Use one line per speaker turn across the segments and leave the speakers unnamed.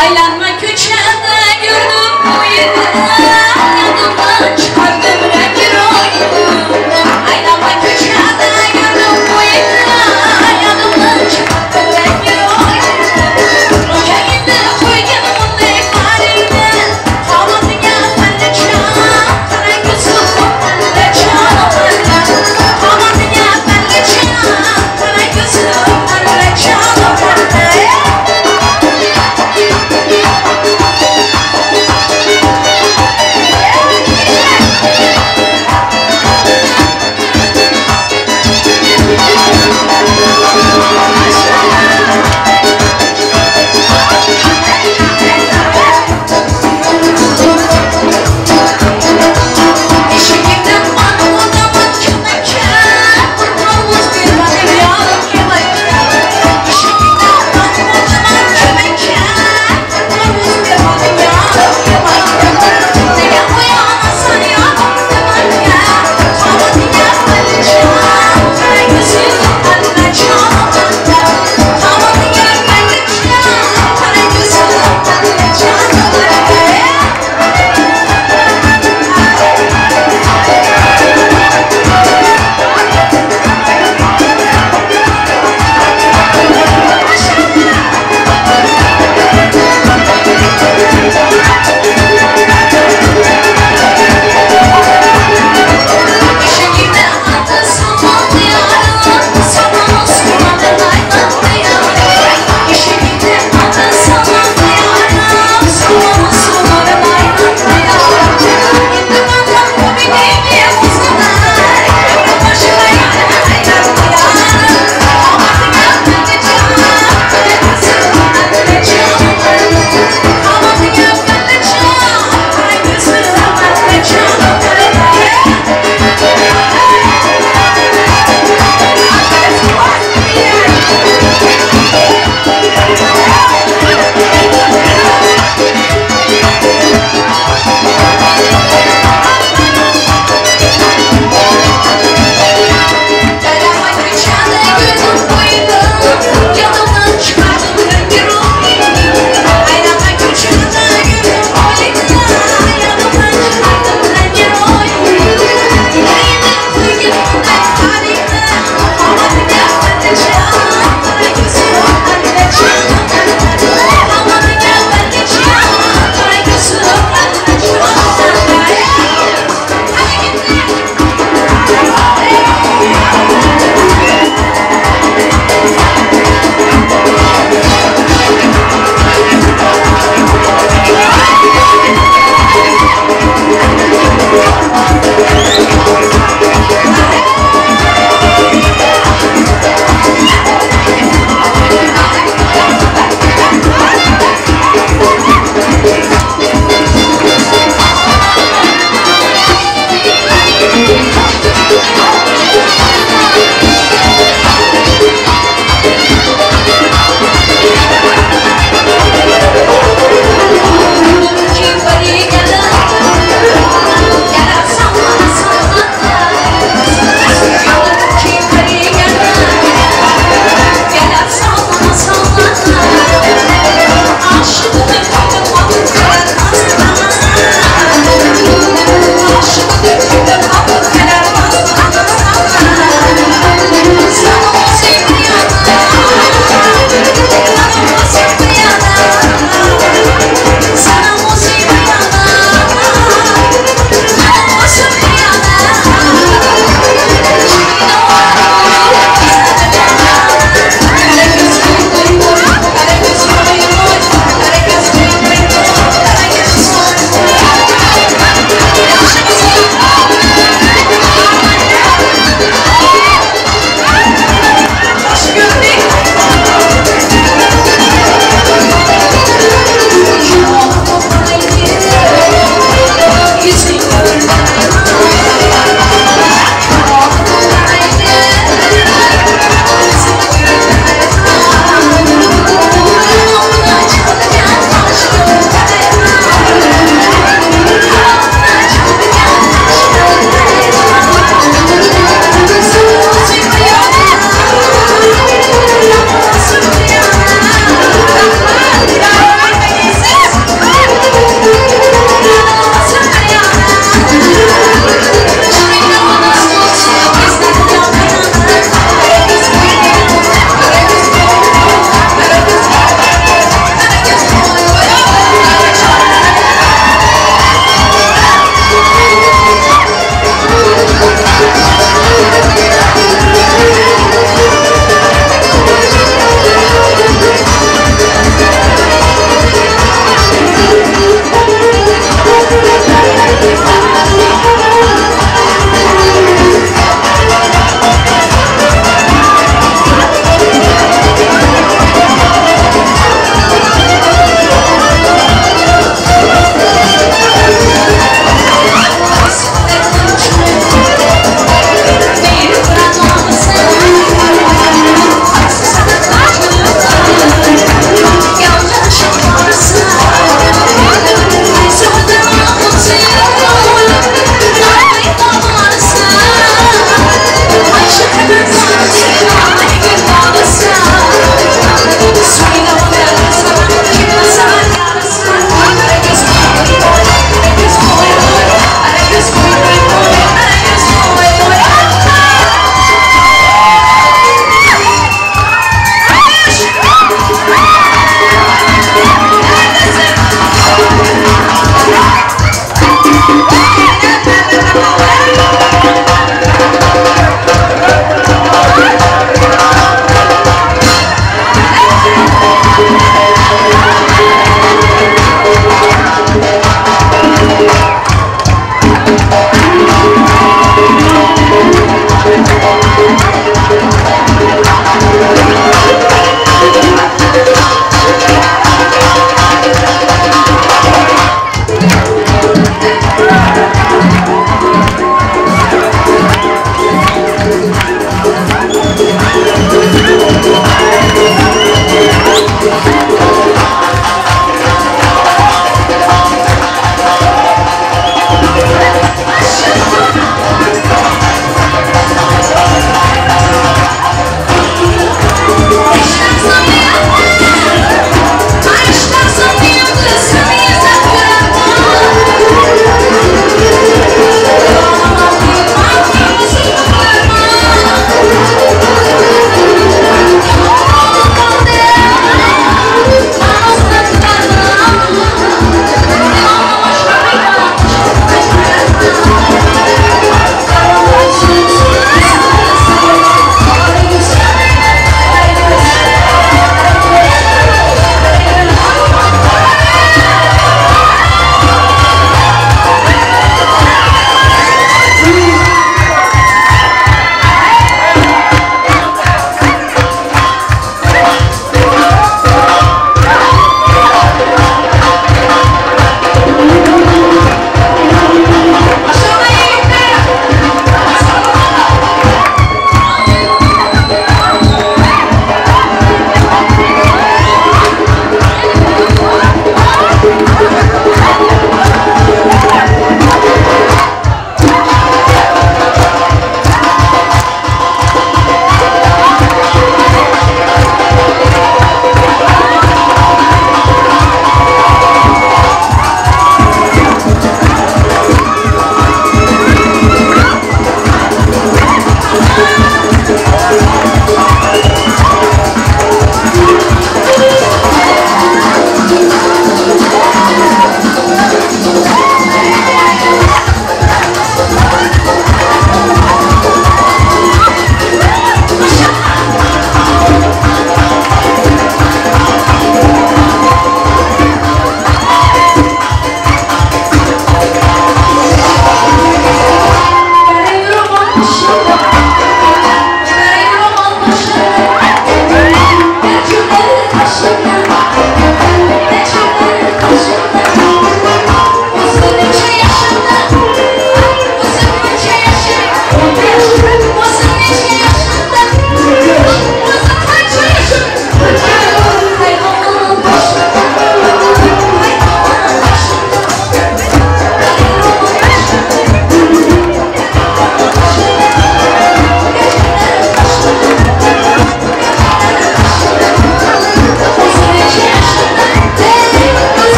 Aýlanma köçede gördüm bu ýigidi, Ýadymdan çykardym reňki-roýuny. Aýlanma köçede gördüm bu ýigidi, Ýadymdan çykardym reňki-roýuny. Rojaýynda köýgen munday baryny, Kamatyňa pälliçan, gara gözüm pälliçan pälli. Kamatyňa pälliçan, gara gözüm pälliçan pälli.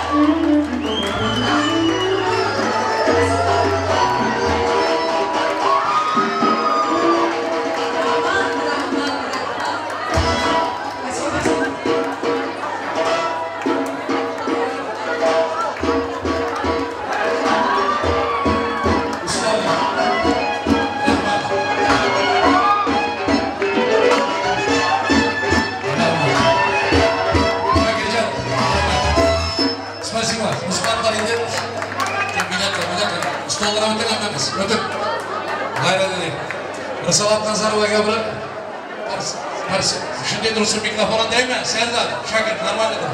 Rahmat, rahmat, rahmat. Спасибо.
Usta, rahmat. Rahmat. Şakircan, rahmat. Спасибо. Музыкантлар инде. Bir dakika, bir dakika. Stollara ötün hemmemiz. Ötün. Gayret edin. Risalat Nazarova'ya bir Shunday dursun mikrofona değme. Serdar, Şakir, normal edin.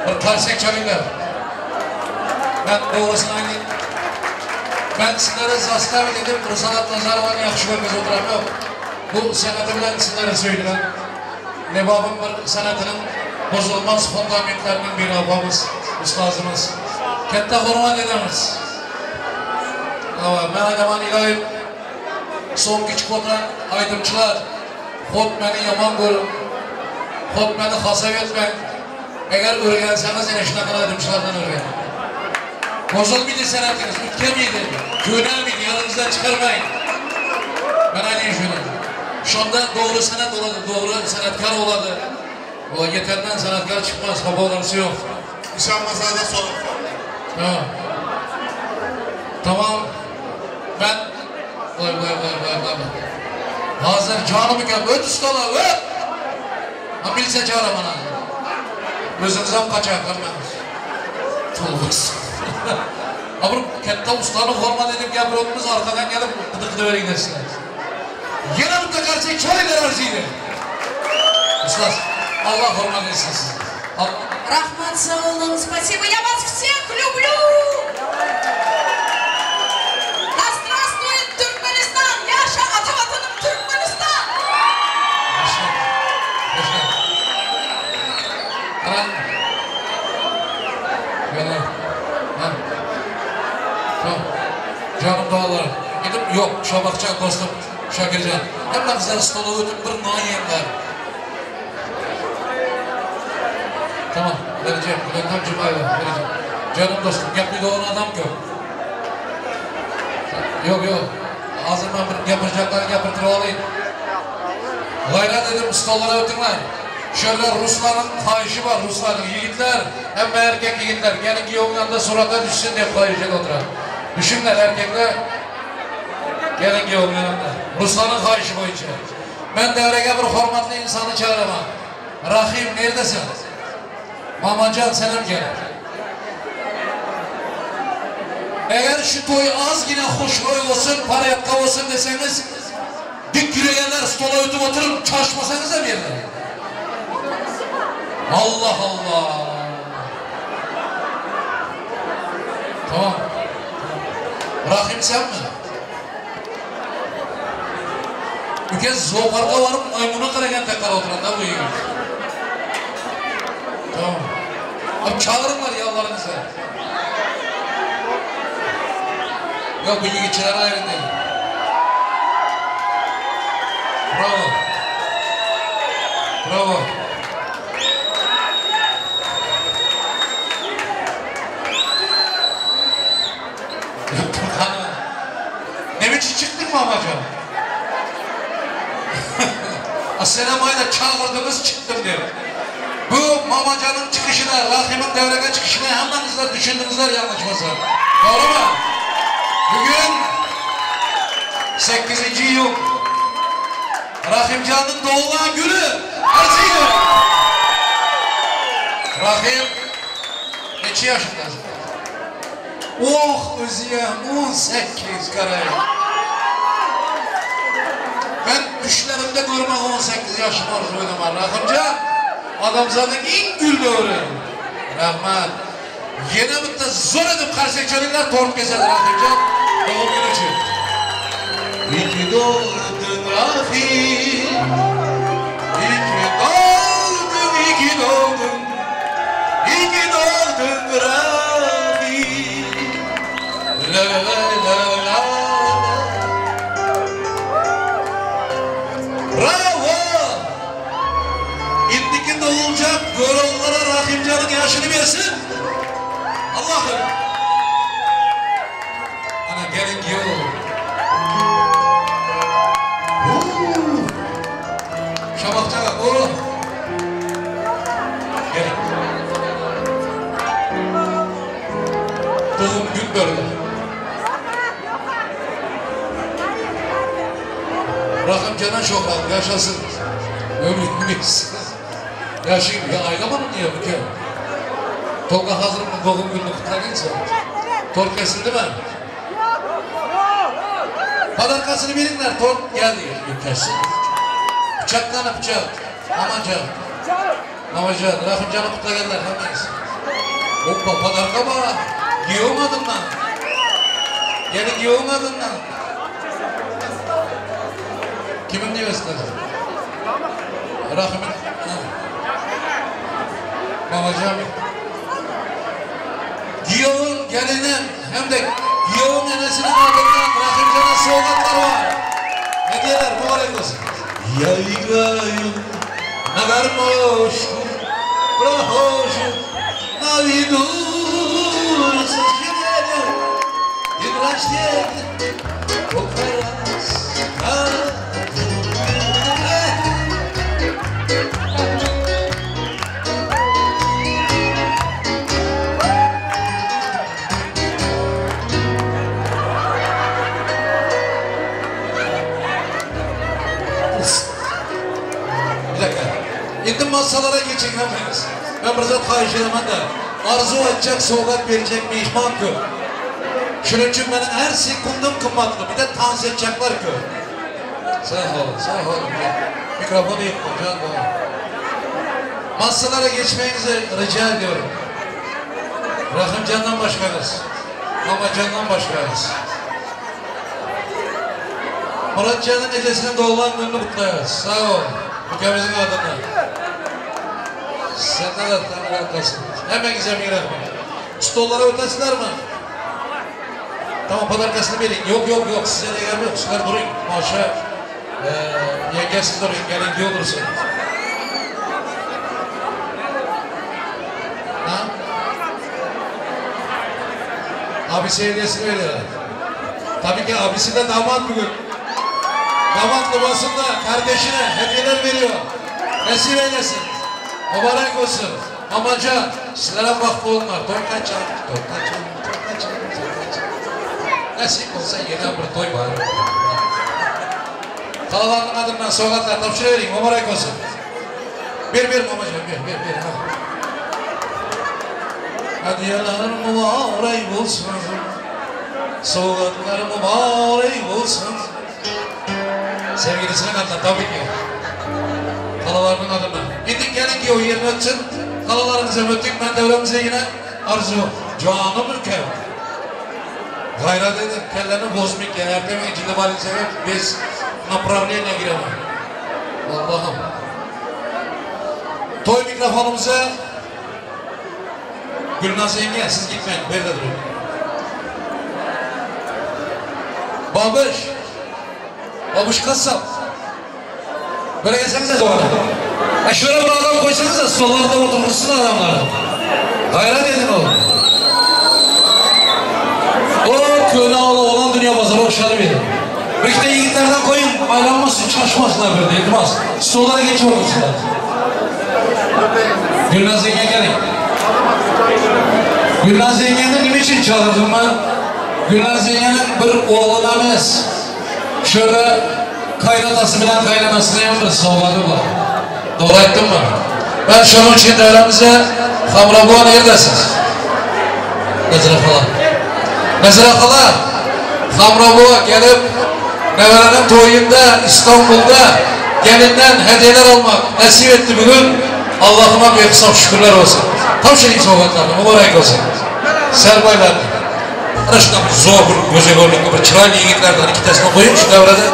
Bir tarsek çalinglar. Ben doğrusunu aytayım. Ben sizlere zastav dedim, Risalat Nazarova'nı yaxshi ko'rmasa o'tiraman. Yo'q. Bu san'ati bilan sizlere söyleyeyim. Lebabın bir sanatının bozulmaz fundamentlerinin biri abamız, ustozimiz. Katta hurmat edamiz. Men aytaman, iloyim, so'nggi chiqib aydımchilar, xot meni yomon ko'rib, xot meni hasab etmang. Agar o'rgansangiz, yana shunaqa aydımchilardan o'rganing. Bozulmaydi san'atingiz, o'tkamaydi, ko'nalmaydi, yoningizdan chiqarmang. Men aytayım shuni. Shunda to'g'ri san'at bo'ladi, to'g'ri san'atkor bo'ladi. Bu yeterden sanatkar çıkmaz, xafa yo'q.
Nişan da sorun.
Tamam. Tamam. Ben vay vay vay vay vay. vay. Hazır canım iken öt ustalar öt. Ha bilse çağıram ana. Özünüz ham kaçar hammamiz. Tövbe Ha bir katta ustani hurmat edip gapiryapmiz, arkadan gelip qidi qidi bering desinlar. Yana bitta qarsak cholinglar arziydi. Ustoz, Alloh hurmat etsin sizni.
Rahmat sağ olun, спасибо. Я вас всех люблю! Да здравствует Туркменистан! Yaşa ata vatanım Türkmenistan!
Başla. Başla. Ana. Yana. Ha. Tamam. Canım dağlar. Dedim yok Şabakcan dostum Şakircan. Hep stola ötüp bir nan yiyenler. Tamam vereceğim. Bülent'em Cuma'yla vereceğim. Canım dostum gapli doğan adam yok. Yok yok. Ağzımdan bir gapiracaklar gapirtirip alayım. Gayret edip stollara ötünler. Şöyle Rusların xahişi var Rusların yiğitler. Hem erkek yiğitler. Gelin giyomdan surata düşsün diye xahişe oturan. Düşünler erkekler. Gelin giyomdan Rusların xahişi boyunca. Ben devrege bir hurmatli insanı çağıramam. Rahim neredesin? Mamacan selam gel. Eğer şu toy az yine hoşboy olsun, para yapka olsun deseniz, dik yüregenler stola ötüp oturup çarşmasanız da bir yerden. Allah Allah. Tamam. Rahim sen mi? Bir kez zooparka varıp maymuna karagan tekrar oturan da bu yiğit. Tamam. Abi çağırınlar yavrularınızı. Yok bu yiğitçiler ayrı değil. Bravo. Bravo. Ne biçim çıktın mı amacım? Sinemayla çağırdınız çıktım diyor. Bu Mamacan'ın çıkışına, Rahim'in devrege çıkışına hemmenizler düşündünüzler yanlışmasa. Doğru mu? Bugün 8. yıl Rahimcan'ın doğulan günü Arzıydı. Rahim neçe yaşındasın? Oh Öziyem 18 karayım. Ben düşlerimde görmek 18 yaşım arzu edemem. Rahimcan adamzadın en gül dövrü. Rahmat. Yine bitta zo'r edip qarsak chalinglar tort kesadi Rahimcan. Doğum günü için. İyi ki doğdun Rahim. İyi ki doğdun, iyi ki doğdun. İyi ki doğdun Rahim. La la la la la. Bravo! İndiki doğulacak Göroğullara Rahimcan'ın yaşını versin. Doğum gün berdi. Rahimcan'a çok rahat yaşasın. Ömrün geçsin. Yaşayayım. Ya aylamadım niye bu kere? Tolga Hazırım'ın doğum gününü kutladın sen. Tort kesildi mi? Padarkasını bilinler. Tort geldi. Kesin. Bıçaklarına bıçak. Aman can. Aman can. Rahimcan'ı kutlaganlar. Hemmeniz. Hoppa padarka bana. Giyiyormadın lan. Gelin giyiyormadın lan. Kimin nevesi Rahim'in. Babacan. Giyov'un gelinin hem de Giyov'un enesinin ardından Rahimcan'a sovgatlar var. Hediyeler mübarek olsun. Я играю на гармошку, прохожу на виду, сожалению, день рождения только раз в году. Bir dakika. Endi masalara geçin hepiniz. Ben bir zat xahiş edemen de arzu edecek, sovgat verecek mehman köp. Şunun için benim her sekundum kımmatlı. Bir de tans edecekler köp. Sağ olun, sağ olun. Mikrofonu yıkma, can oğlum. Masalara geçmenizi rica ediyorum. Rahimcan'dan başkanız. Mamacan'dan başkanız. Muratcan'ın ecesinin doğulan gününü kutluyoruz. Sağ ol. Ülkemizin adına. Senden de Tanrı kalsın. Hemen bize bir Stollara ötesinler mi? Tamam padarkasını verin. Yok yok yok size de gelmiyor. Sizler durun. Maşa. Yenge siz durun. Gelin diyor dursun. Ha? Abisi hediyesini veriyorlar. Tabii ki abisi de damat bugün. Damat libasında kardeşine hediyeler veriyor. Nasip eylesin. Mübarek olsun. Amaca sizlere baktı onlar. Toy kaçar, toy kaçar, toy kaçar, toy kaçar. Nasip olsa yine bir toy var. Kalalarının adından sovgatlar tapşırıvereyim. Mübarek olsun. Bir bir mamacığım, bir bir bir. Ha. Hediyeler mübarek olsun. Sovgatlar mübarek olsun. Sevgilisinin adına tabii ki. Kalalarının adına. Gidin gelin ki o yerini ötsün. Kalalarınızı öttük. Ben devremize yine arzu. Canım ülkem. Gayret edin. Kelleni bozmayın. Ertemeyin. Cildi bari sebep. Biz направление girelim. Allah'ım. Toy mikrofonumuza Gülnaz yenge siz gitmeyin. Böyle durun. Babuş. Babuş kasap. Böyle gelsenize doğru. Ha şöyle bir adam koysanız da stollarda oturursun adamları. Gayret edin oğlum. O köne oğlu olan dünya pazarı hoşlanı bir. Bir de yiğitlerden koyun, aylanmasın, çaşmasınlar böyle, iltimas. Stollara geç otursunlar. Gülnaz yenge gelin. Gülnaz yengenin ne için çağırdım ben? Gülnaz yengenin bir oğlu emas. Şöyle kaynatası bilen kaynanasını hem bir sovgadı var. Doğru ettim mi? Ben şunun için devremize Hamrabuğa neredesiniz? Nezire hala. Nezire hala, Hamrabuğa gelip Neverenin toyunda İstanbul'da gelinden hediyeler almak nasip etti bugün. Allah'ıma bir hesap şükürler olsun. Tavşirin sovgatlarını mübarek olsun. Serbaylar. Ana şundan bir zor bir göze görünüklü bir çıralı yiğitlerden iki tanesini koyayım şu devrede.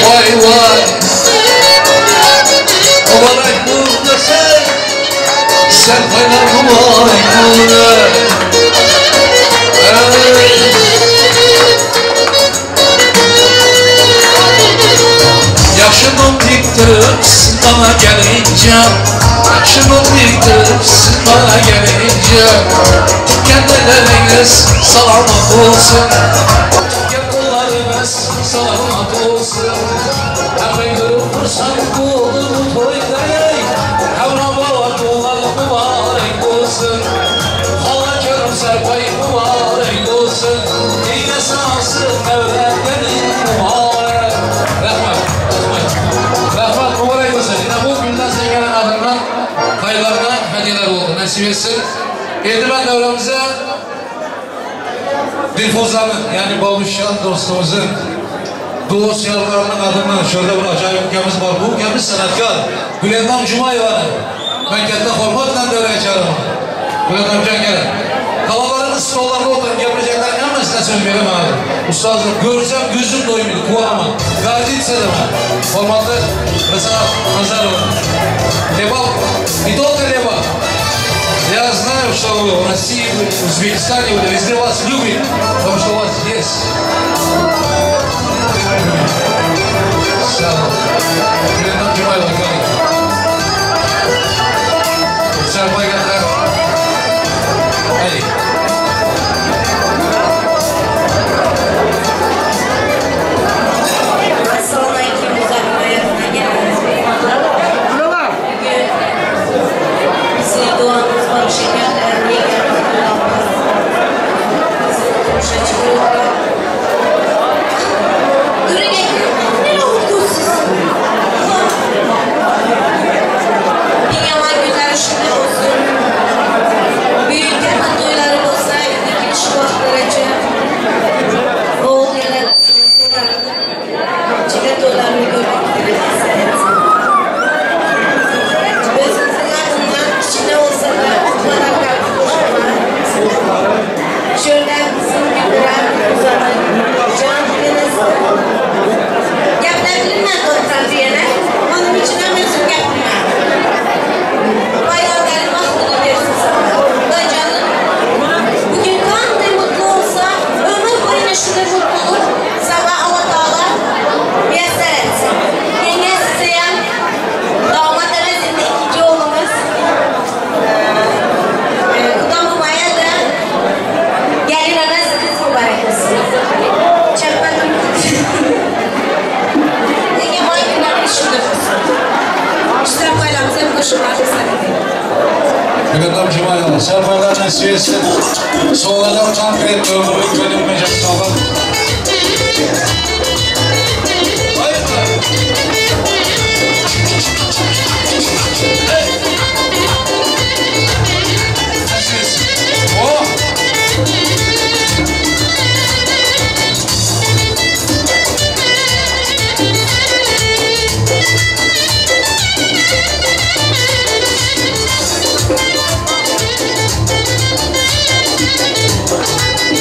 Vay vay. Mübarek buradasın. Serbaylar mübarek burada. Yaşını diktiripsin bana gelince, yaşını diktiripsin bana gelince, kendileriniz selamet olsun, kendileriniz selamet olsun. Hem fırsat buldu bu toyda, hem Nasip etsin. Endi men davramize Dilfuzan'ın yani Babuşyan dostumuzun dost yarlarının adından şöyle bir acayip ülkemiz var. Bu ülkemiz sanatkar. Gülendam Cumayeva'nı ben katta hurmatla devreye çağırıyorum. Gülendam can gelin. Kalabalığın stollarda oturun gapiracakların hammasına söz veremem abi. Ustozim görsem gözüm doymuyor, quvanaman. Гордиться edaman. Hurmatli Rıza Nazarova. Леба, не только Леба. Я знаю, что в России, в Узбекистане, везде вас любят, потому что у вас есть. Sağ olun. Gülendam Jumayeva, keling. Sarpay katta. Hadi.
Assalomu alaykum uzatmayasına Bugün bizi duamız var şekerler, Bizi turmuşa. Durun ne oldu Bir yaman günler şükür olsun. Büyük katta toyları olsa, ikinci vaxtlarca. Oğul yerler Çıkan toylarını görmek nasip etsin. Özümüzün adından kiçikne olsa da kutlanan kalbi koşmalar. Şöyle bizim günler uzanın. Can diliniz. Gapirabilirman to'xtab yana. Onun için hem özüm gapirman. Bayramların vaxtını versin sana. Da canım. Bugün qanday mutlu olsa, ömür boyuna şunday mutluluk sana Allah Teala müyesser etsin. Yenge size damat emesin ikinci oğlumuz. Ee, Kuda babaya da gelin emesiniz mübarek olsun. Çekmedim. Yenge bay günlerini şudur olsun. İşte bayramımıza koşullar
Gülendam Jumayeva, sarpaylar nasip etsin. Sovg'alar konkret ömürlük bölünmeyecek sovg'a. Hayırlı. Hey. Nasip etsin. Oh.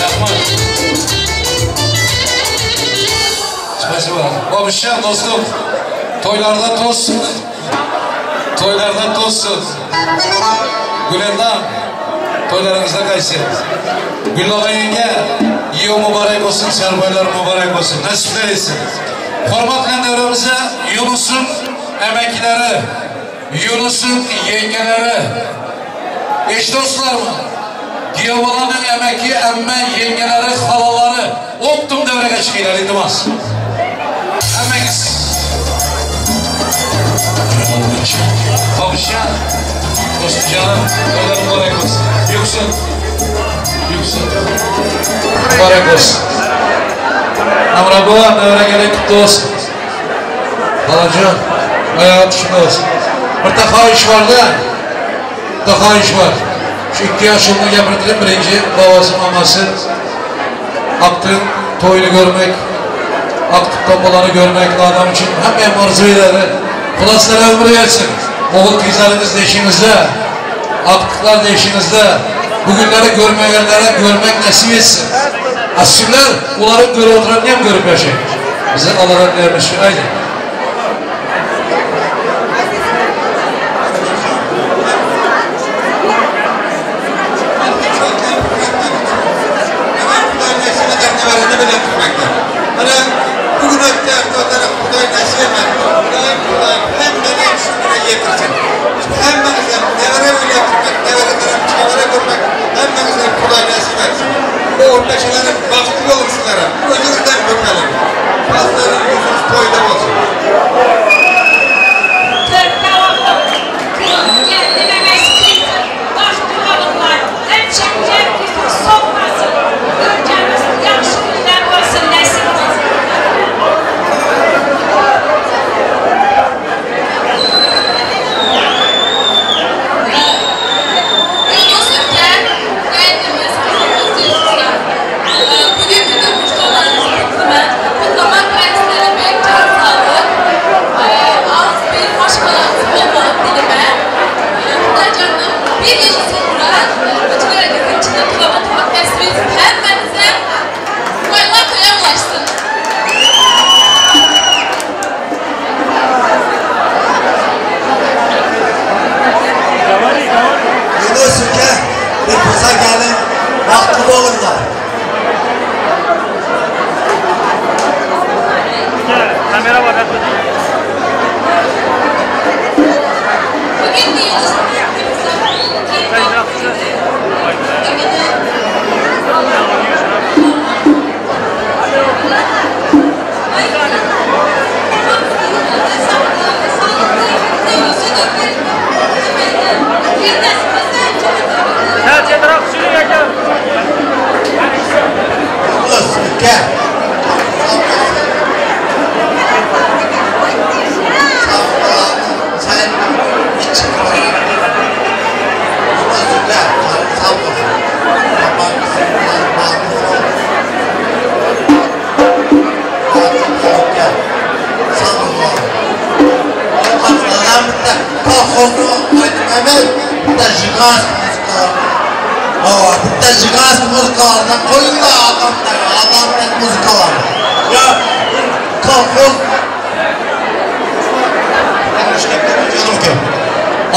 Rahmat. Спасибо. Babuşyan dostum. Toylarda tozsun. Toylarda tozsun. Gülendam. Toylarınızda qaysin. Güllola yenge, yıl mübarek olsun, sermaylar mübarek olsun. Nasipler etsin. Hurmatli davramize Yunus'un emeklileri, Yunus'un yengeleri, eş dostlarım, Giyovalanın emekli emme yengeleri, halaları, optum devreye çıkıyorlar, iltimas. Hemmeniz. Babuşyan, dostum canım, toylar mübarek olsun. Yüksün, yüksün. Mübarek olsun. Namra buva, nevre gerek kutlu olsun. Halacan, ayağı tuşunda olsun. Bir de xahiş var da, bir de xahiş var. Şu ikki yaşımda gapirdim, birinci babası, maması, Aktın toyunu görmek, Aktık topalarını görmek adam için hem arzu ederdi. Xudo ömür versin. Oğul kızlarınız da işinizde, aktıklar da işinizde. Bugünleri görmeyenlere görmek nasip etsin. Aslında onların göre oturan niye görüp yaşayın? Bize Allah'ın vermiş. Haydi.
Bugün ötdü, Xudoy nasip etmedi. Xudoy, Xudoy hemmeni şuna yetirsin. Hemmenizden nevere oynatmak, nevere çevre görmek, hemmenizden Xudoy nasip etsin. Bu beşelerin bahtlı olun sizlere. Özünüzden öpelim. Fazlaların yüzünüz toyda olsun.
Körpe oğlum, geldi memesi Bahtlı olurlar. Hem çekecek yüzü sokmasın. Ülkemiz yaxşı günler olsun, nasip olsun.
Kolxozda aýdym emes, bitte žiganskiý muzykalaryny. Hawa, bitte žiganskiý muzykalaryny goýuň-da adamlar, adamlar muzykalaryny. Ýa bir kolxoz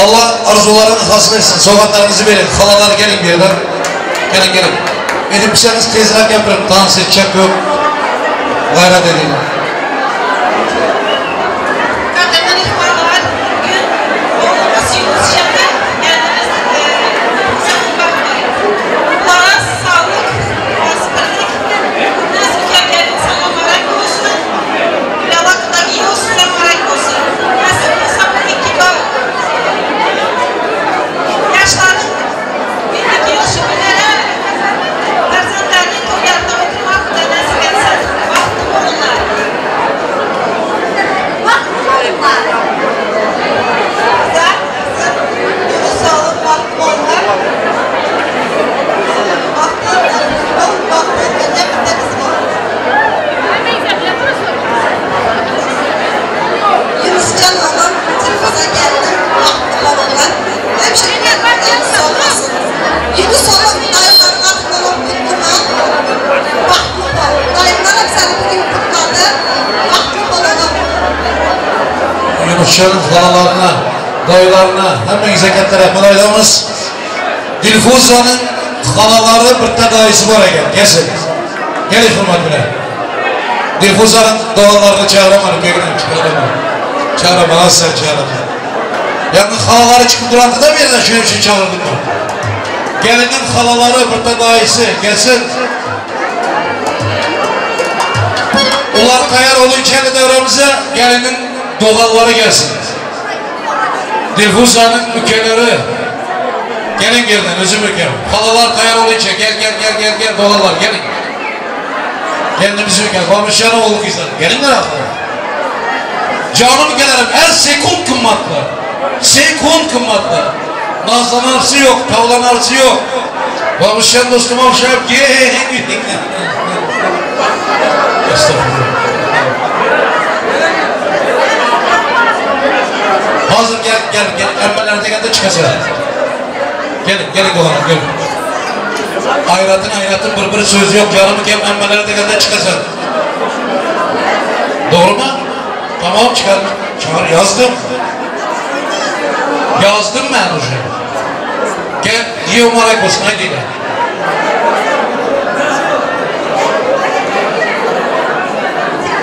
Allah arzularını hasıl etsin. Sovgatlarınızı verin. Halalar gelin bir yerden. Gelin gelin. Edip tezrak yapın. Dans edecek yok. Gayret edin.
Qadrli mehmonlar, bugun o'g'limiz Yunuscan'a geldiniz. Ulara sağlık, birlik, Nasip sana mübarek olsun. Allah kadar iyi olsun, mübarek olsun. Nasip olsa bu iki yaşların birlik yaşı günlere farzandlarının toylarında oturmak da nasip etsin. Bahtlı olunlar.
Bahtlı olunlar.
Kızlar, Yunus olun, bahtlı olunlar. Bahtlı olun, bahtlı olun. Ne bitti kızım olun.
Yunuscan oğlum, Dilfuza geldim, bahtlı olunlar. Həmişə qəlbləriniz olmasın. Yunus oğlum, dayıların adından o kutluma. Bahtlı ol. Dayılarım seni bugün kutladı. Bahtlı ol oğlum.
Yunuscan'ın halalarına, dayılarına hemenize katta rahmat aytamiz. Dilfuza'nın halaları bitta dayısı bor ekan. Kelsin. Keling hurmat bilan. Dilfuza'nın doğanlarını chaqiraman, kelin chaqiraman. Chaqiraman, asla chaqiraman. Ya'ni halaları chiqib turadi-da bu yerdan, shuning uchun chaqirdim ben. Gelinin halaları bitta dayısı kelsin. Ular tayyor olunca devremize gelinin doğanları gelsin. Dilfuza'nın ülkeleri. Gelin gelin özüm ülkem. Halalar tayyor olunca gel gel gel gel gel doğanlar gelin. Kendimiz ülke. Babuşyanı oğlu kızlar. Gelin de Canım gelirim her sekund kımmatlı. Sekund kımmatlı. Nazlanarsı yok, tavlanarsı yok. Babuşyan dostum avşayıp gel. Estağfurullah. Hazır gel gel gel. Emmeler degende çıkacak. Gelin gelin doğanım gelin. Ayratın ayratın bir bir sözü yok. Canımı kem emmeler degende çıkacak. Doğru mu? Tamam çıkar. Çıkar yazdım. Yazdım ben hocam. Gel diye mübarek olsun haydi gel.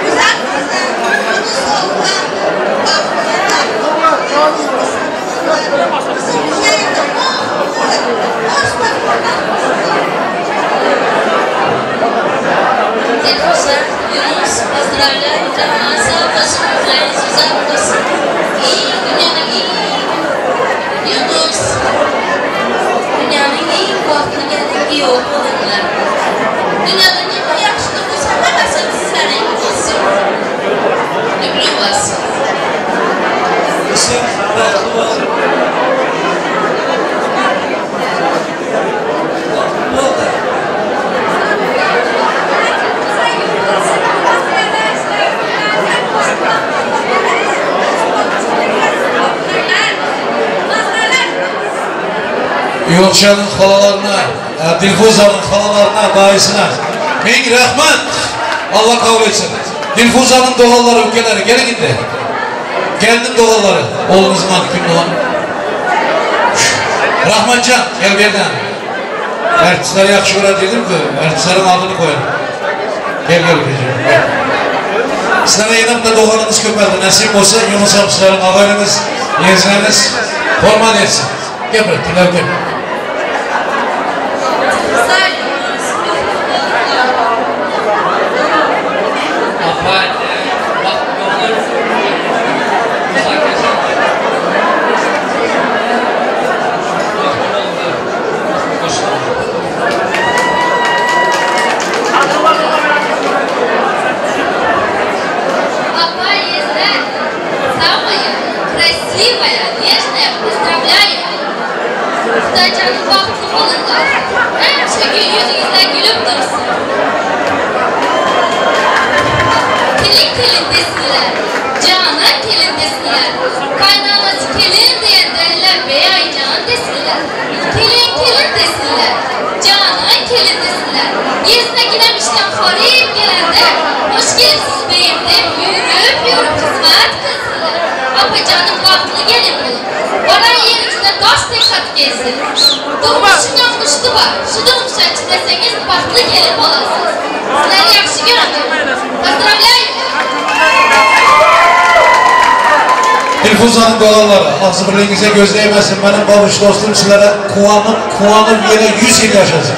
Güzel kızım, Yunus oğlum, Kızım güzel,
Dilfuza, Yunus, поздравляю, canlar sağ olsun, ömürleriniz uzak olsun. İyi, dünyanın iyi, Yunus, dünyanın en bahtlı gelin iyi olunlar. Dünyada ne yaxşılık olsa, hamısı sizlerin olsun. Люблю вас.
Kızım, bahtlı ol. Bahtlı ol da.
Yunuscan'ın halalarına, e, Dilfuza'nın halalarına, dayısına ming rahmat. Allah kabul etsin. Dilfuza'nın doğanları, ülkeleri gelin indi. Gelinin doğanları. Oğlumuzun adı kim doğan? Rahmancan gel bir yerden. Artistleri yaxşı görer dedim ki, artistlerin adını koyun. Gel gel ülkeciğim, gel. Sizlere yine de doğanınız köpeldi. Nasip olsa Yunus abi sizlerin ağayınız, yeğeniniz forman etsin. Gel buraya, Tüler gel.
Dilfuza, Yunus, bahtlı olunlar.
Apa, bahtlı olun. Dilfuza Bahtlı olun. Hoş
Апа Езда, самая красивая, нежная, поздравляю. Xudoycanım bahtlı olunlar. Həmişə gül yüzünüzdə gülüb dursun. Kelin kelin desinler, canım kelin desinler. Kaynanası
Kelin diýende lebbeý aýjan desinler. Kelin kelin desinler. Janan kelin desinler. Ýeznekinem işden horyp gelende, Hoş gelipsiz beýim diýip, ýüwrüp-ýüwrüp hyzmat kylsynlar. Apajanym bagtly gelin boluň. Baran ýeriňizde dost-nesihat gelsin. Durmuşyňam muşdy bar. Şu durmuşa çydasaňyz bagtly gelin bolarsyz. Sizleri ýagşy göremen. Pozdrawlýaýu!
Dilfuzanyň doganlary, agzybirligiňize göz degmesin, meniň babuş dostum sizlere guwanyp, guwanyp ýene 100 ýyl ýaşasyn.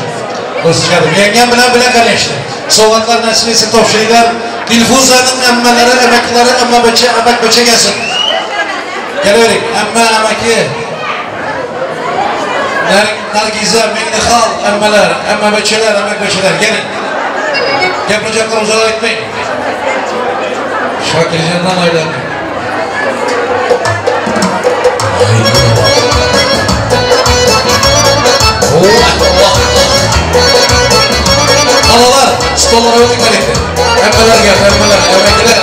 Dostlarym, ýeňňem bilen bile koneçne. Sowgatlar nesip etsin topşyrýar. Dilfuzanyň emmeleri, emekleri, emmebeçe, emekbeçe gelsin. Geleweriň, emme, emeki. Ner, Nargize, Meňlihal, emmeler, emmebeçeler, emekbeçeler gelin. Gepirjekler uzaga gitmeyin. Şakirjandan aýlandy. Halalar, stollara ötüň gerekli. Hemmeler gel, hemmeler, emekiler.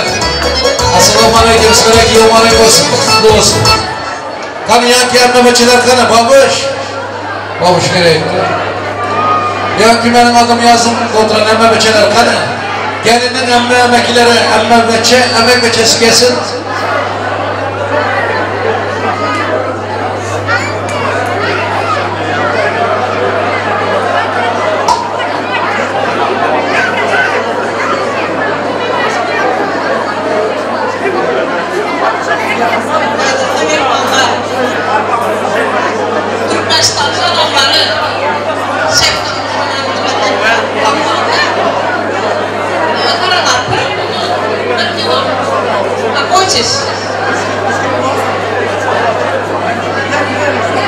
Assalamu aleyküm, sizlere giýew mubarek bolsun, kutly bolsun. Hany ýaňky emmebeçeler hany, babuş? Babuş gerekli. Ýaňky meniň adymy ýazyp oturan emmebeçeler hany? Geliniň emme emekileri, emmebeçe, emekbeçesi gelsin.
Gadyrly myhmanlar! Türkmenistanyň adamlary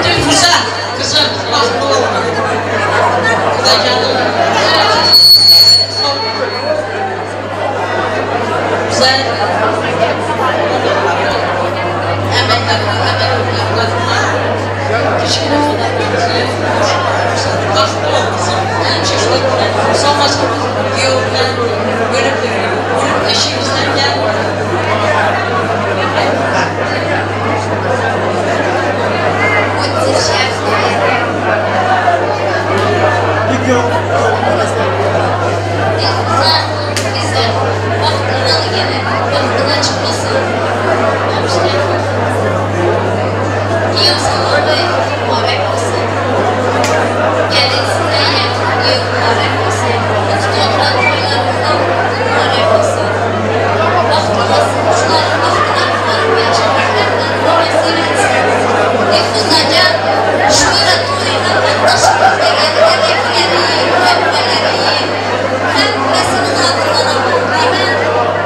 Dilfuza gyzym bagtly bolgun. Hudaýjanyň bize Bagtly bol gyzym. Hemişe şular bilen solmasyn. Giýew bilen ölüp ölüp eşigimizden gel.
Dilfuza gyzym bagtly bol gene. Bagtyň açyk bolsun. Giýew salam Mübarek bolsun. Gelin size giýew mübarek bolsun. Tutup oturan toýlaryňyzam mübarek bolsun. Bagtly bolsun. Şularyň bagtyna guwanyp ýaşamaklaryndan nesip etsin. Dilfuzajan şu ýyla toýuna gatnaşyp bilmegenine emekileri, hemmeleri, hemmesiniň adyndanam gutlaýman.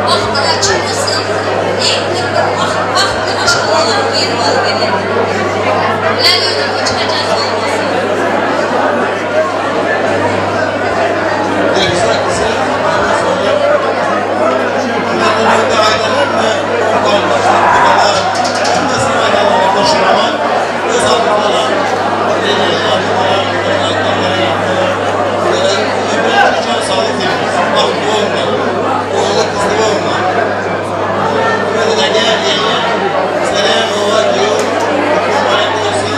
Bagtyň açyk bolsun. Iň bir bagtly maşgalalaryň biri bol gelin. Bilen özüň hiç haçan solmasyn.
Dilfuza gyzym, ondan sonra Ondan önde aýdalar we dogan-garyndaşlar, gudalar, hemmesiniň aýdanlaryna goşulaman, öz adymdanam, ýeňňäniň adyndanam, dogan-garyndaşlaryň adyndanam sizlere ömürlik jan saglyk dileýäris. Bagtly bolunlar, ogully-gyzly bolunlar. Ümit edýän ýeňňe, sizlerem oba giýew mübarek bolsun.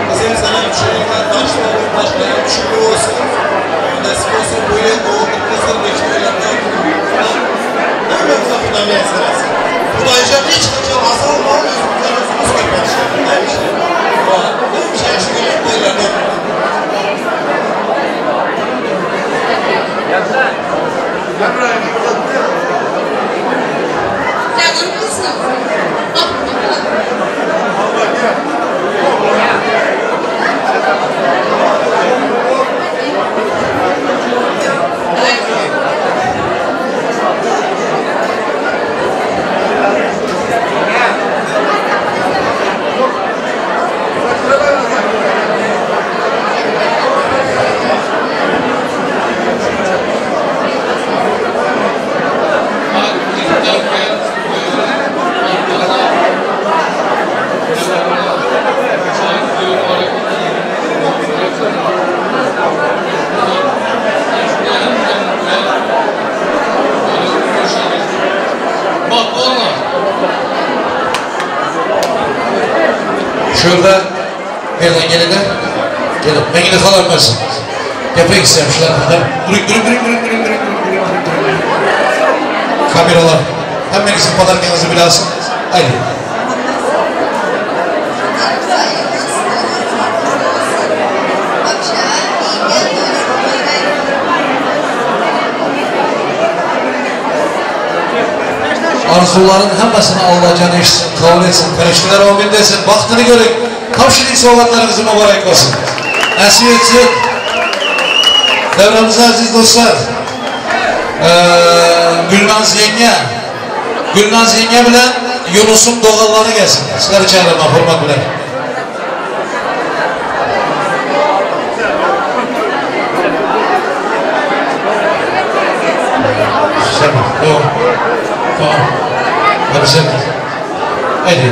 Gyzym senem şu ýylda daşda ýurtdaşlaryň düşümli bolsun. Nesip bolsun bu ýyl ogully gyzly geçip oýlarda hemmämize Hudaý miýesser etsin. Hudaýjan hiç haçan razy bolmaly özümizden özümiz köpelişelim. Hemişe. Hemişe ýagşy görýän toýlarda oturmaly.
Janym gyzym, bagtly bol.
Şu ýerde Berden gelene gelip Meňli halam bersin. Gepek istem şular kadar. Duruň duruň duruň duruň duruň duruň duruň duruň duruň. Kameralar hemmenizin podarkaňyzy bilasyn. Haydi. Arzuların hemmesini Allahcan eşitsin, kabul etsin, ferişteler amin desin, bahtını görün. Tavşilik sovgatlarınızı mübarek olsun. Nasip etsin. Devremize aziz dostlar. Gülnaz yenge. Gülnaz yenge bilen Yunus'un doğanları gelsin. Sizleri çağırırım, hürmet bilen. Tamam. Tamam. Hadi sen. Haydi.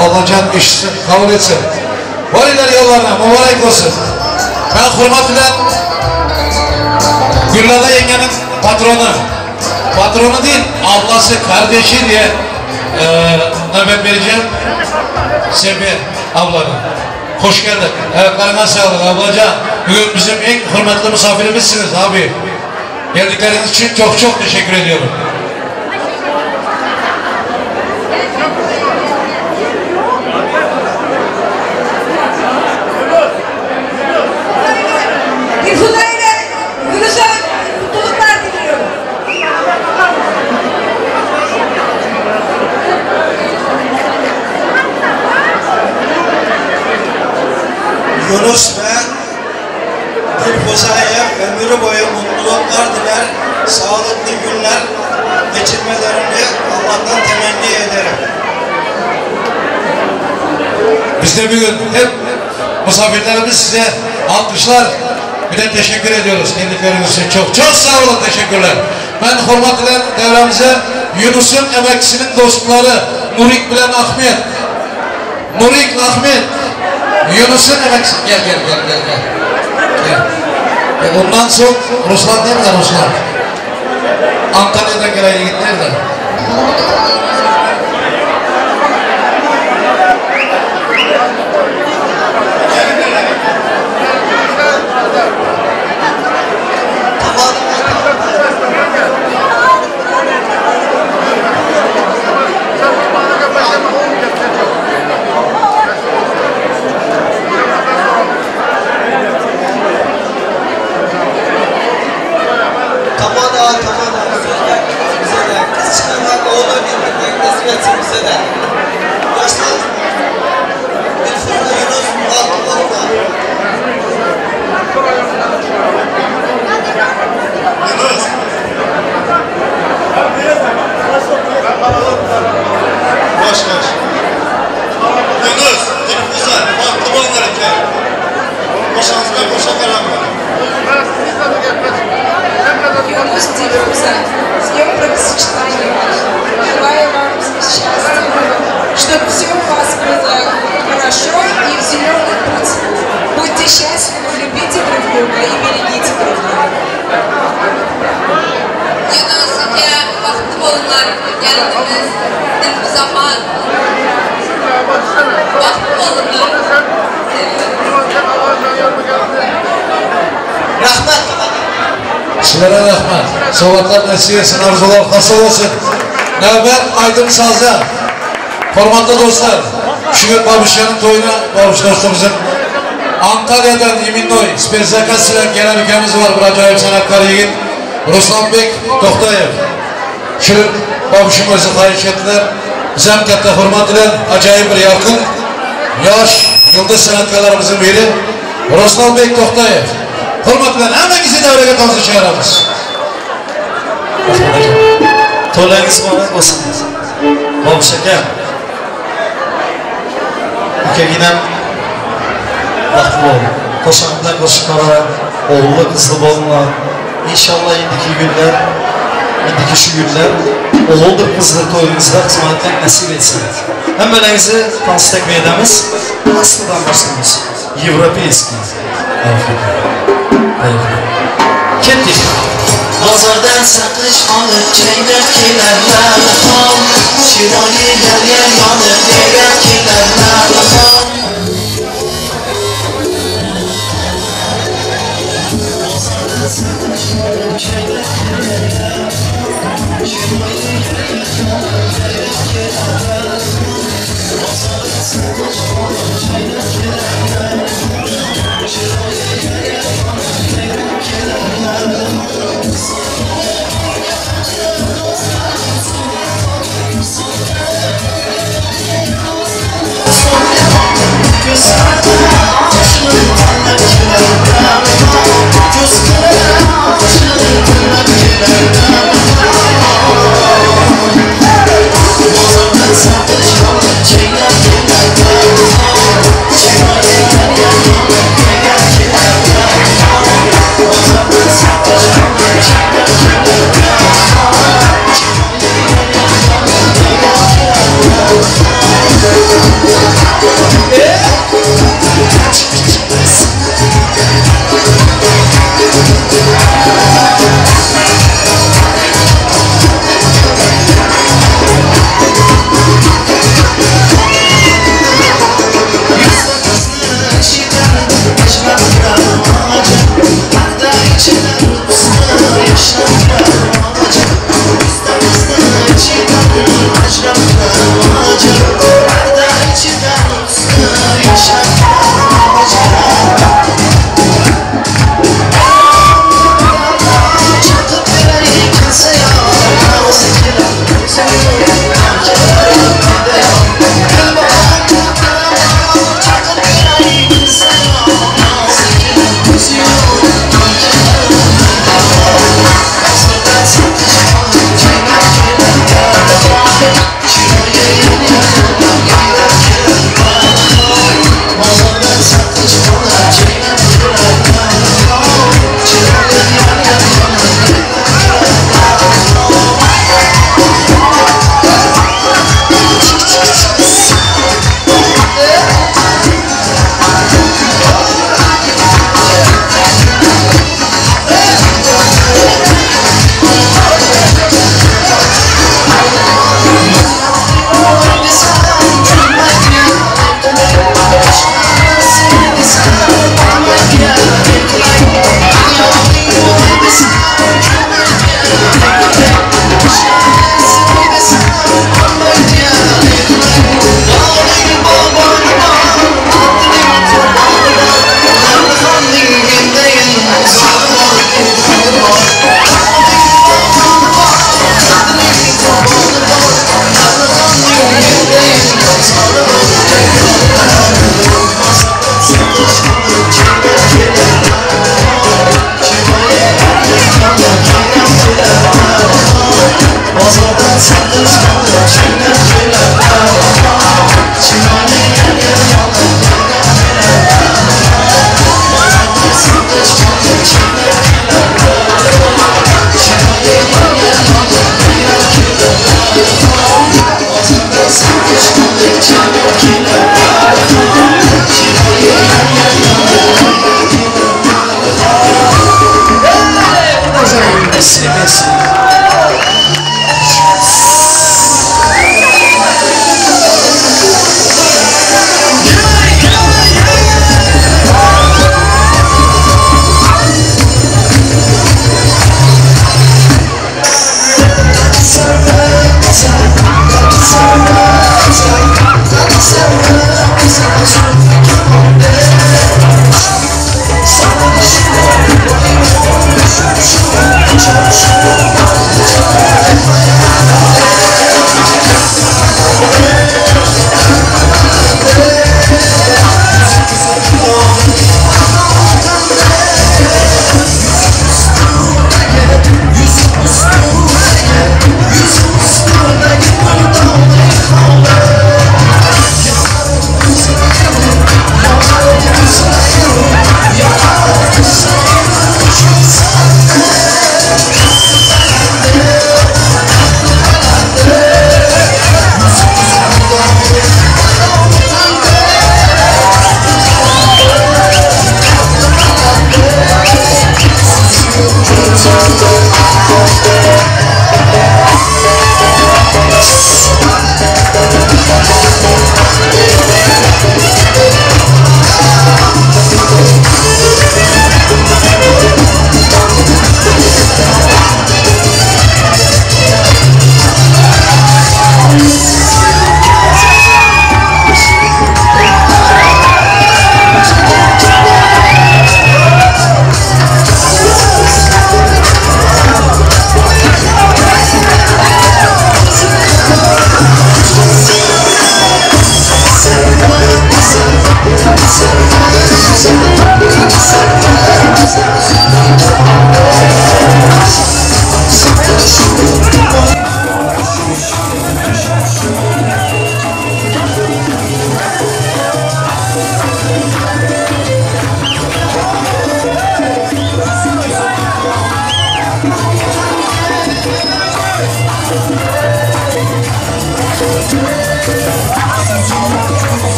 Allahcan işitsin, kabul etsin. Valiler yollarına mübarek olsun. Ben hürmet ile Gülnara yengenin patronu, patronu değil, ablası, kardeşi diye nöbet vereceğim. Sevgi ablanın. Hoş geldin. Ayaklarına sağlık ablacığım. Bugün bizim en hürmetli misafirimizsiniz abi. Geldikleriniz için çok çok teşekkür ediyorum.
Yunus ve Dilfuza'ya ömrü boyu mutluluklar diler, sağlıklı günler geçirmelerini Allah'tan temenni ederim.
Biz de bugün hep misafirlerimiz size alkışlar, bir de teşekkür ediyoruz geldikleriniz için. Çok çok sağ olun, teşekkürler. Ben hürmetler devremize Yunus'un emekçisinin dostları Nurik Bilen Ahmet. Nurik Ahmet. Yunus'un emekçisi. Gel gel gel gel gel. Gel. Ondan sonra Ruslan nerede Ruslan? Antalya'dan gelen yiğit nerede?
Tamam tamam. Söz verdiniz bize de. Kız çıkaran oğlan
bolsunlar gelinimiz Dilfuza han. Bagtly bolsunlar.
Rahmat.
Sizlere rahmat. Sovgatlar nasip etsin, arzular hasyl bolsun. Navbat aýdym-saza. Hormatly dostlar, şu gün Babuşyanyň toýuna Babuş dostumyzyň Antalýadan imennoý spetszakaz bilen gelen ukamiz bar, bir ajaýyp sanatkar ýigit Ruslanbek Tohtaýew. Şu gün Babuşyň özi haýyş etdiler. Bizem katta hormat bilen ajaýyp bir ýalkyn ýaş ýyldyz sanatkarlarymyzyň biri Ruslanbek Tohtaýew. Hormat bilen hemmäňizi däwrege tansa çagyramyz.
Toýlaryňyz mübarek bolsun. Babuş aka. Ukaginam bagtly bol. Goşaň bilen goşup ogully gyzly bolduňlar. Inşallah indiki günler, indiki şu günler oguldyr gyzdyr toýuňyzda hyzmat etmek nesip etsin. Hemmeleriňizi tans tekbir edemiz. Aslydan başlaýarys. Европейский. Afrika. Поехали. Ketdik.
Bozordan saqich olib chaynab kelarlar xom chiroyi yar yar yonib nega kelarlar xom. Bozordan saqich olib chaynab kelarlar chiroyi yar yar yonib nega kelarlar. Bozordan saqich olib chaynab kelarlar chiroyi yar yar yonib nega kelarlar.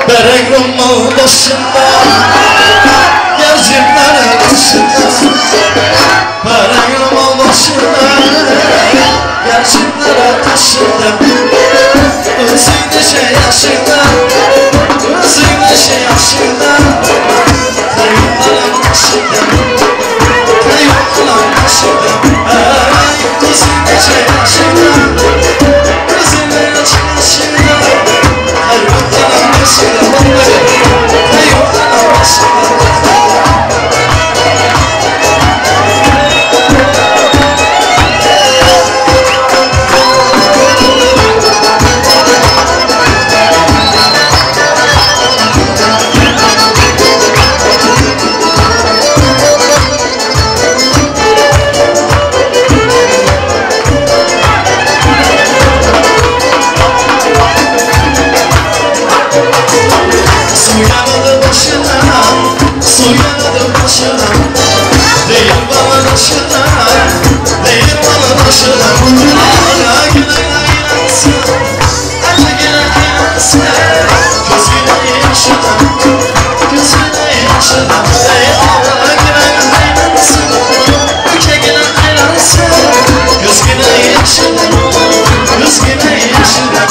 Berek romal başında, Gerçekler başında. Berek romal başında, Gerçekler taşında. Özün neşe yaşında, Özün neşe yaşında. Kayıpların başında, Kayıpların başında. Ay, özün neşe yaşında, Özün neşe yaşında. Kayıpların başında, Kayıpların başında. Su yanadı başına, su yanadı başına. Değil bana başına, değil bana başına. Ala güne aylansın, ala güne aylansın. Gözüne yaşına, gözüne yaşına. Ey ala güne aylansın, ülke güne aylansın. Gözüne yaşına, gözüne yaşına.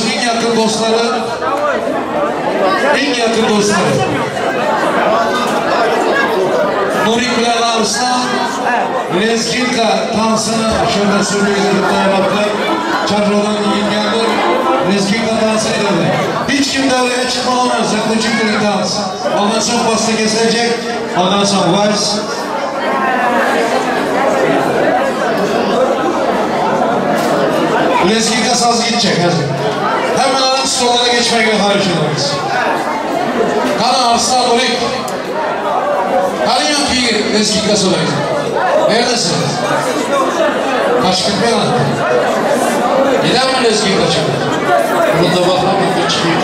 Oğlumuzun en yakın dostları, en yakın dostları. Nuri bilan Arslan Lezginka dansını şurada sürpriz edip dayanıplar. Çarşıdan yiyip geldi. Lezginka dansı edildi. Hiç kim devreye çıkmadan yaklaşık bir dans. Ondan sonra pasta kesilecek. Ondan sonra vals. Lezginka saz gidecek. Hadi. Hemen alın stollara geçmeye hayiş ederiz. Kana Arslan Ulik. Hani yok ki Lezginka solaydı? Neredesiniz? Kaç gitmeyin lan. Neden mi Lezginka çıktı? Bunu da bakalım bir çıkıyor.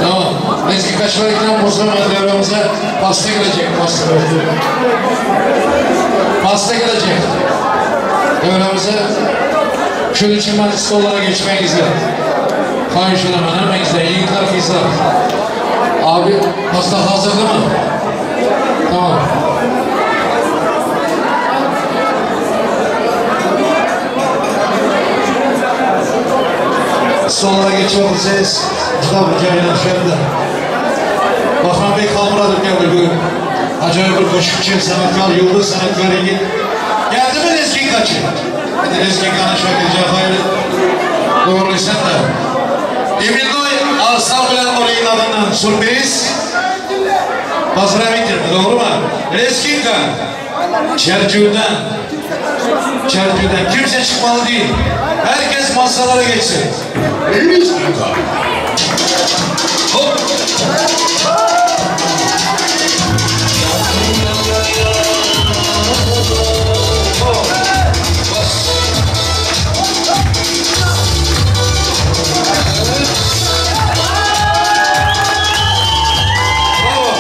Tamam. Lezginka çıkarken bu zaman devremize pasta gelecek. Pasta. Pasta gelecek. Devremize şunun için ben stollara geçmek istedim. Hayır şuna ben hemen izle. Yiğitler kızlar. Abi pasta hazır değil mi? Tamam. Stollara geçiyoruz. Juda bir joylar shu yerda. Bahrombek Xolmurodov keldi bugun. Ajoyib bir qo'shiqchi, san'atkor, yulduz san'atkor yigit. Geldimi Lezginkachi? Endi Lezginkani Shokir Jafoyev to'g'rilaysan-da. Emindoy Arslan bilan Nurining adından sürpriz. Поздравительно, to'g'rimi? Lezginka Çerçuvdan Çerçuvdan kimse çıkmalı değil. Herkes masalara geçsin. Lezginka. Hop. Bravo.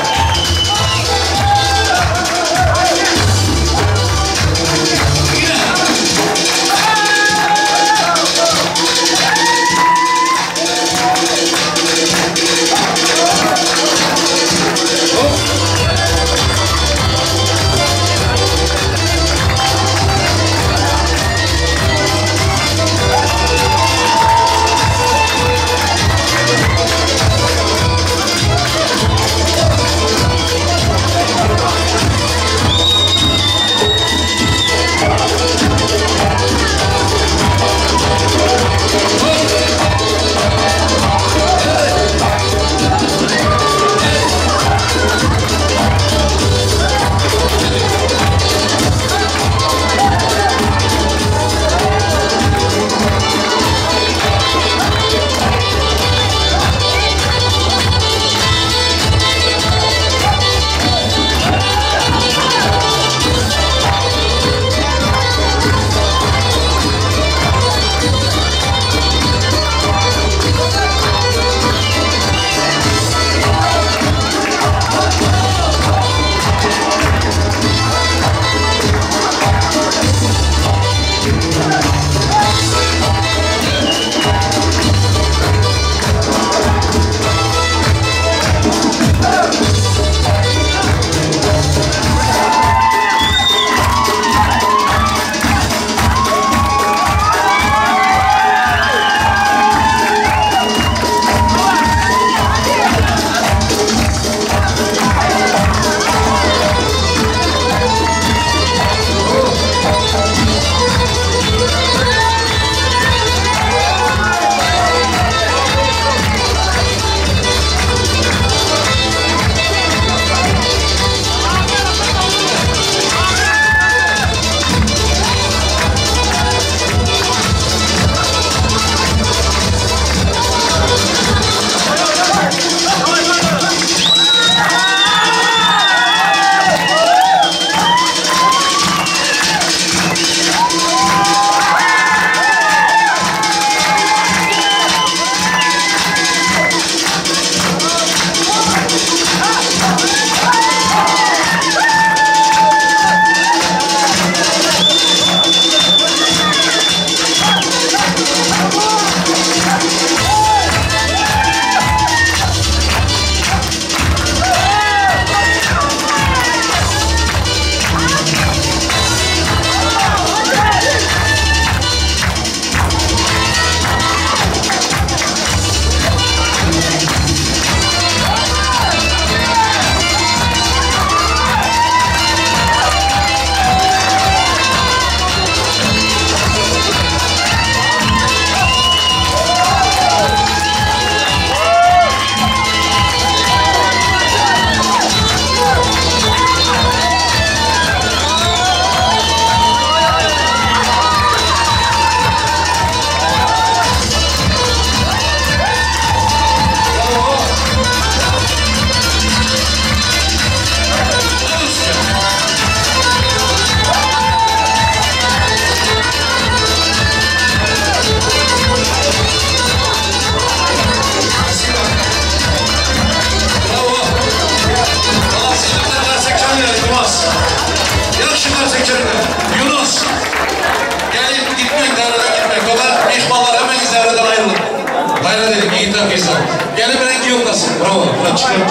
Gene bilen giyotasın. Bravo. Buna çıkıyor.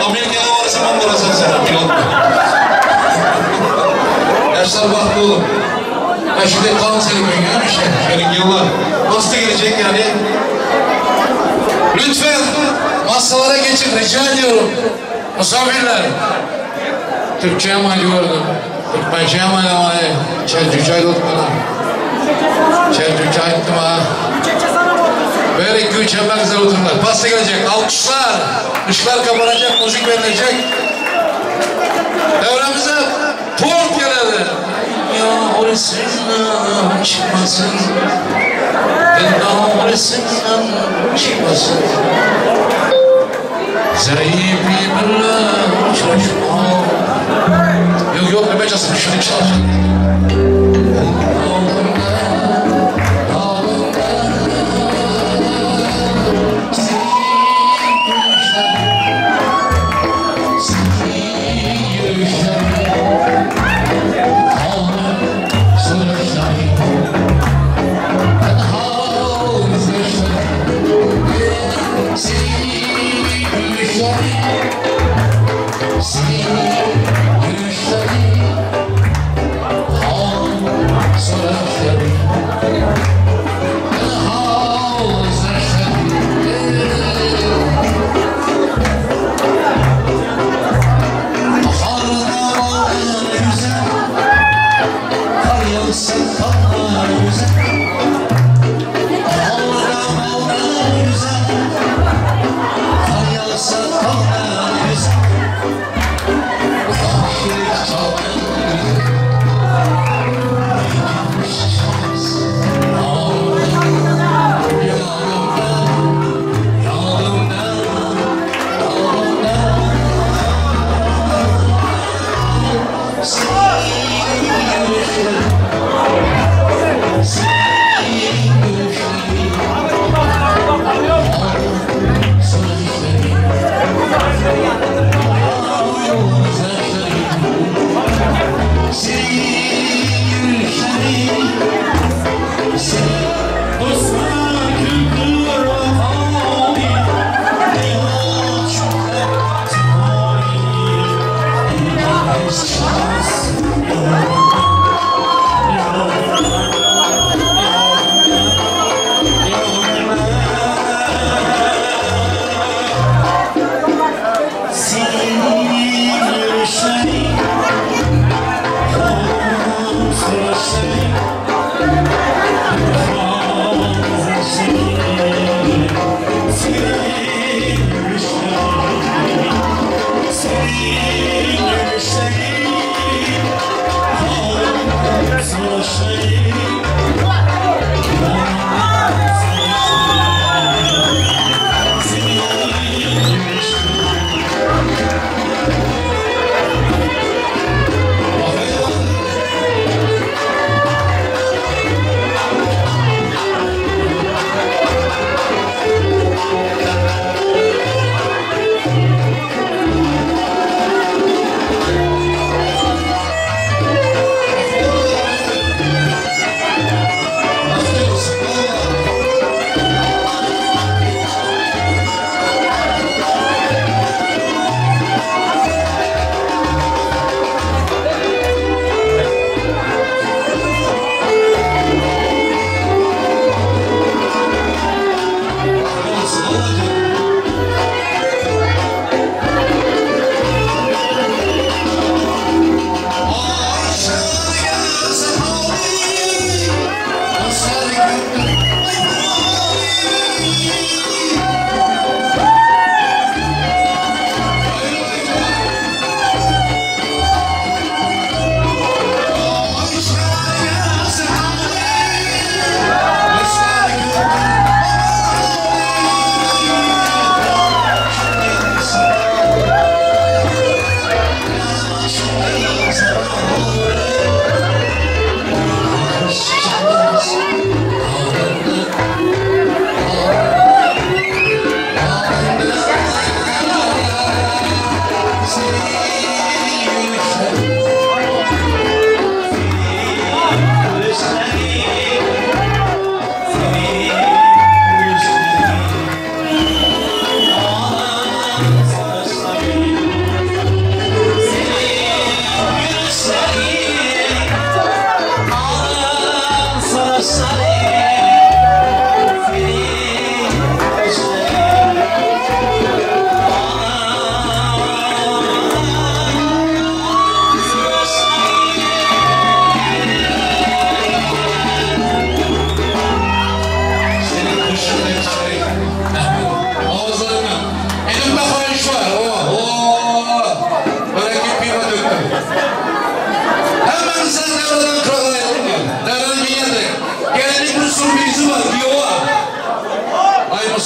Amerika'ya varırsa ben varasın sen. Pilot. Yaşlar bahtlı olur. Ben şimdi kanser ben işte. Gelin yıllar. Nasıl gelecek yani? Lütfen masalara geçin rica ediyorum. Misafirler. Türkçe mi diyordum? Türkmence mi ama Çelcücay tutmana. Çelcücay ettim ha. Böyle iki üç hemen güzel otururlar. Pasta gelecek, alkışlar, ışıklar kapanacak, müzik verilecek. Devremize tort geledi. Ya orasından çıkmasın. Dünya orasından çıkmasın. Zeybi birle uçlaşma. Yok yok ne becasın, şunu çal.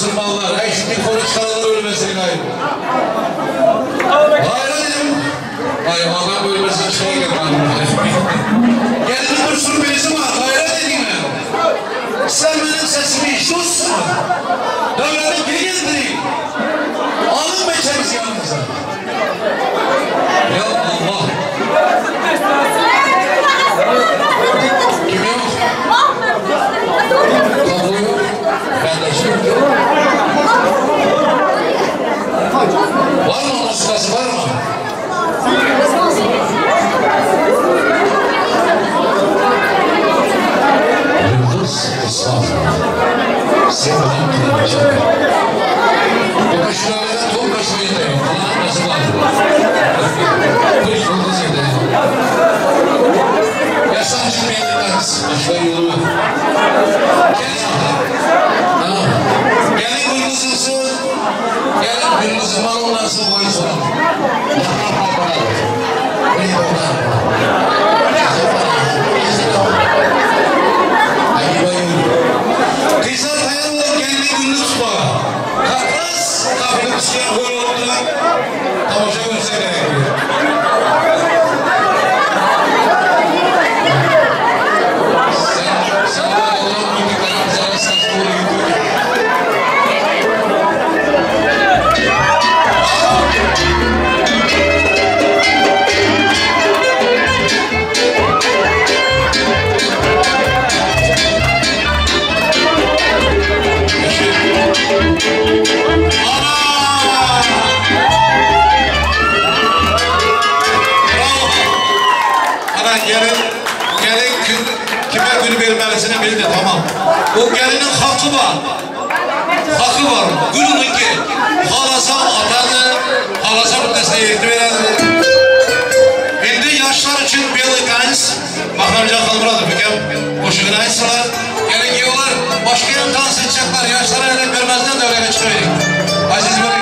musulmanlar. Ey şu mikrofonu çıkaranlar ölmesin ilahi. Hayır dedim. Ay adam ölmesin çıkarken. Gelin bir sürprizim var. Hayret edin. Sen benim sesimi işitiyorsun. Devletin geri Alın beçemizi yanınıza. Ya Allah. Kim yok? Kablo yok. Ben de şey yok. Var mı onun sırası var mı? Yıldız İslam. Sen benim kardeşim. Bakışlarına top kaşıydı. Allah'ın nasıl var? Kış yıldız idi. Yaşam çıkmayan Başka yolu. Gelin kırmızısı. Gelin kırmızı marul nasıl koysun? Kızlar tayarlar kendi gününü tutma. Kakras kapını çıkan gol oldu. Tamaşa görse gerekiyor. Sen Allah'ın büyüklüklerini sana saçma doğru gidiyor. Ana gelin, gelin kime gül vermelisini bildi tamam. O gelinin hakkı var. Hakkı var. Gül onunki. Halasa atardı, halasa bitmesine yetti vererdi. Şimdi yaşlar için Beli Gans, Mahramcan Xalmuradov hüküm qoşuğunu aytsalar, gelin giyiyorlar, başka yan dans edecekler, yaşlara elek vermezden devreye çıkıyor. Aziz Bey.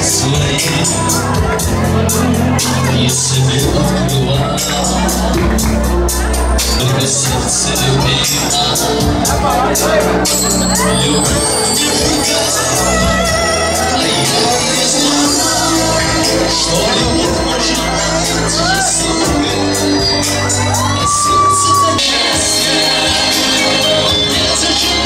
Свои, если бы открывал только сердце любви, любовь не ждет, а я не знал, что любовь может жестокой, а сердце так счастье, не зачем.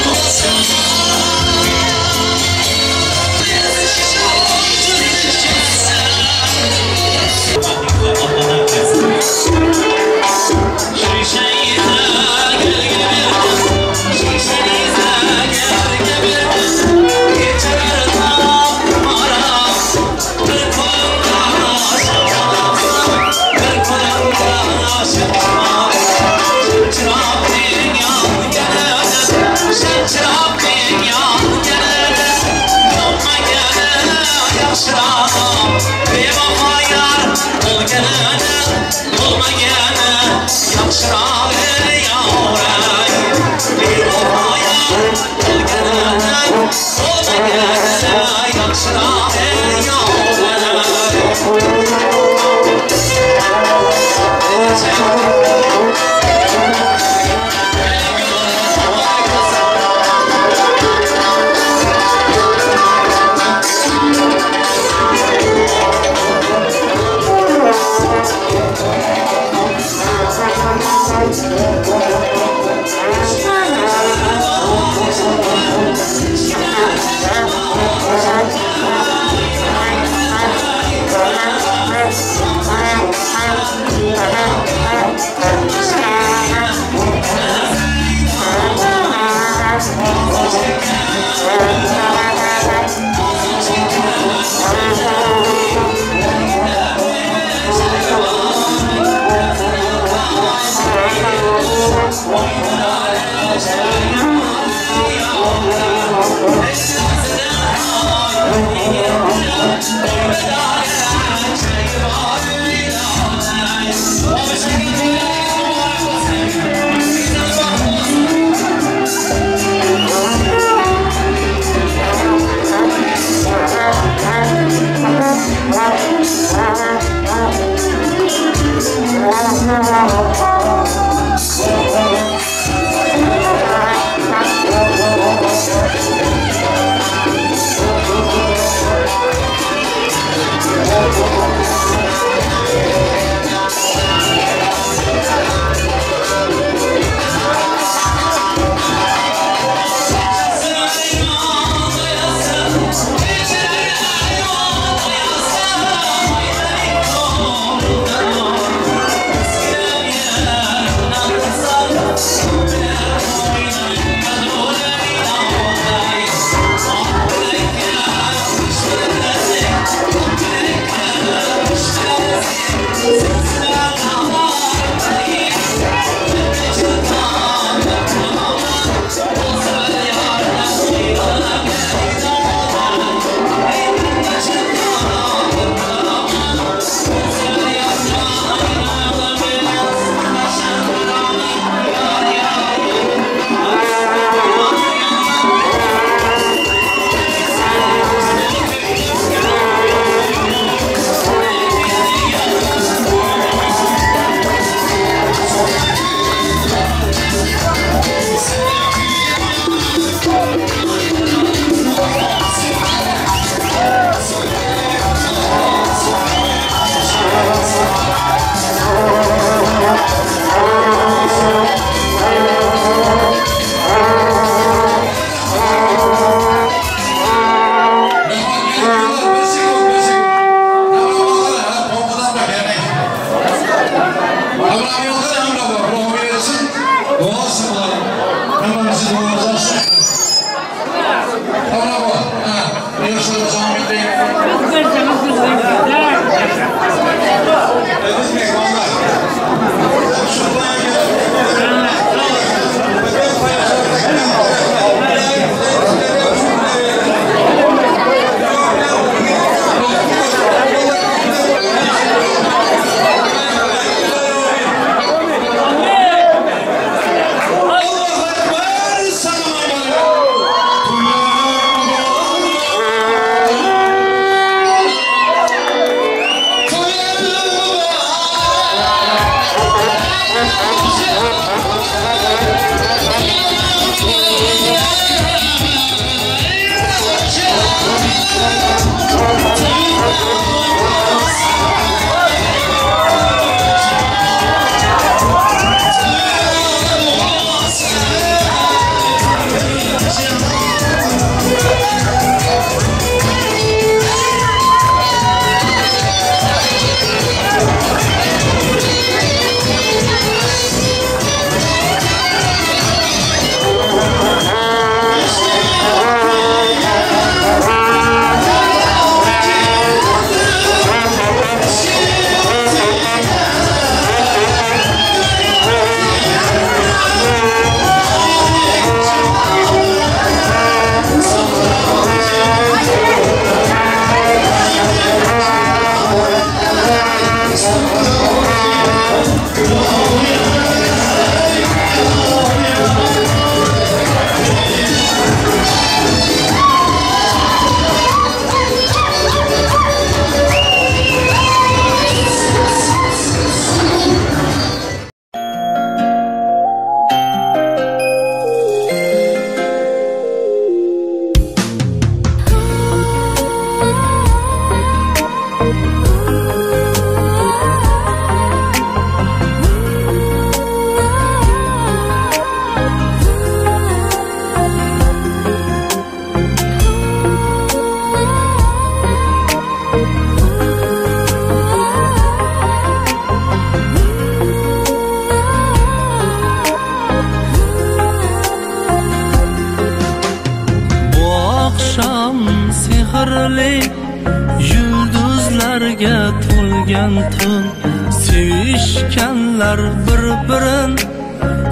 Sevgiga to'lgan tun Sevishganlar bir-birin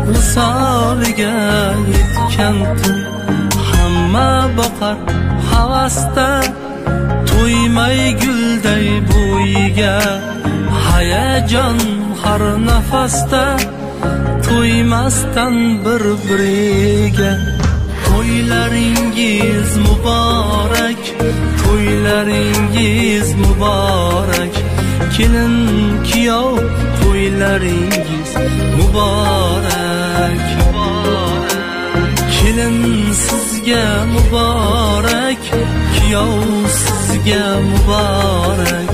Visoliga yetgan tun Hamma boqar havasda To'ymay gulday bo'yiga Hayajon har nafasda To'ymasdan bir-biriga To'ylaringiz muborak To'ylaringiz muborak Kelin kuyov to'ylaringiz muborak Kelin sizga muborak Kuyov sizga muborak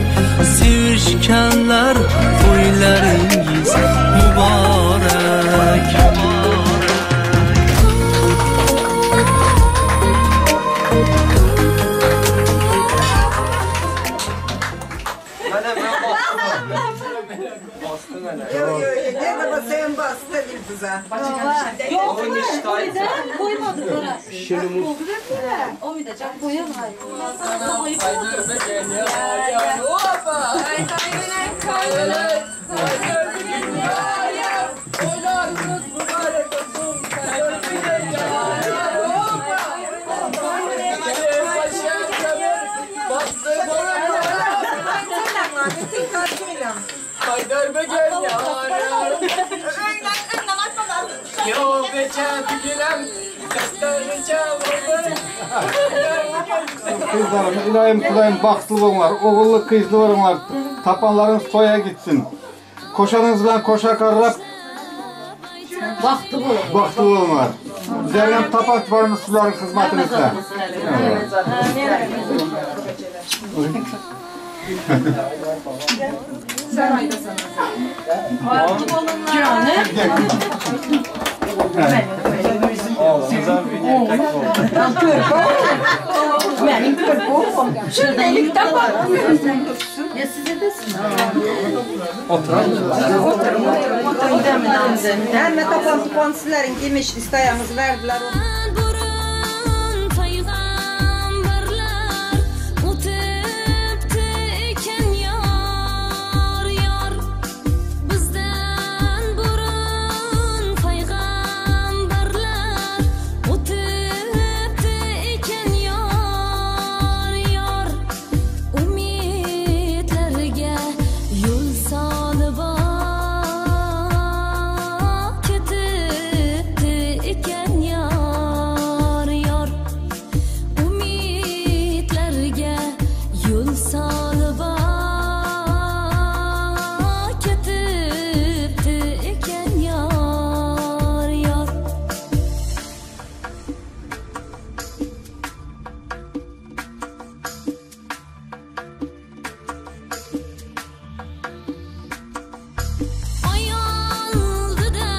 Sevishganlar to'ylaringiz muborak
Yok yok yok. Ne de sen bastı bize.
Yok koymadık oraya. O bir de can koyamay.
Kızlarım, ilayim kulayım baxtlı olunlar, oğullu kızlı olunlar, tapanların soya gitsin. Koşanınız bilen koşa karrap,
Baxtlı olun.
baxtlı olunlar. Üzerine tapan tuvarını suların hizmetinizde.
Ya size desin.
Hemme tapan tupan sizlerin giymiş istayamız verdiler.
Burun payg'ambarlar o'tibdi ekan yor yor Bizdan burun payg'ambarlar o'tibdi ekan yor yor Umidlarga yo'l solib ketibdi ekan yor yor Umidlarga yo'l solib ketibdi ekan yor yor Oy oldida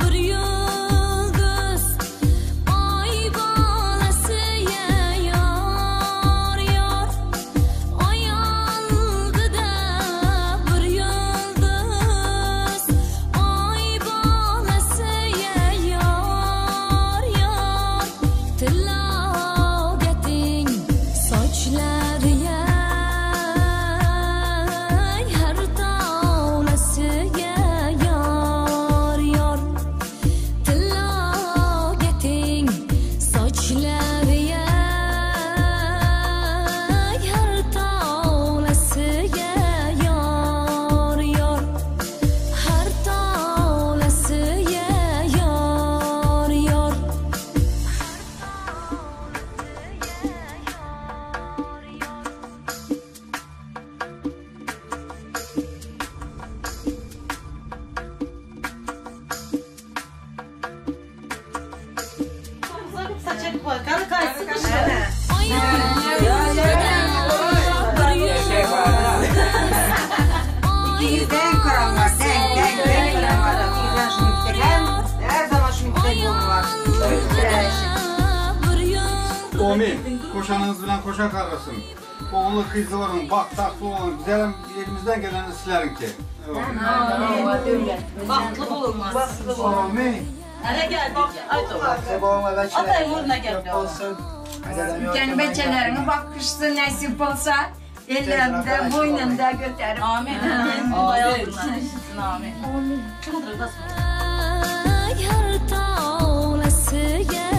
bir yulduz Oy bolasi yor yor Oy oldida bir yulduz Oy bolasi yor yor Tillogating sochlari har tolasiga yor yor Tillogating sochlari har tolasiga yor yor Har tolasiga yor yor
Saçak bakan kaysın işte.
Oy oldida bir
İkiniz denk karan var. Denk denk denk karan var. İkinizden şunu yüksek. Her zaman şunu yüksek yolu var.
bir yulduz
Amin. Koşanınız bilen koşa karrasın. Oğullu kızlı olun, bak taklı olun. Güzelim elimizden geleni sizlerin ki. Evet.
Baxtlı olunlar.
Amin.
Hele geldik. Ay Atay vuruna geldi.
Ülkenin beçelerini bakışsın nasip olsa.
Ellerinde, boynunda göterip.
Amin. Amin. Amin.
Yar tavlasiga.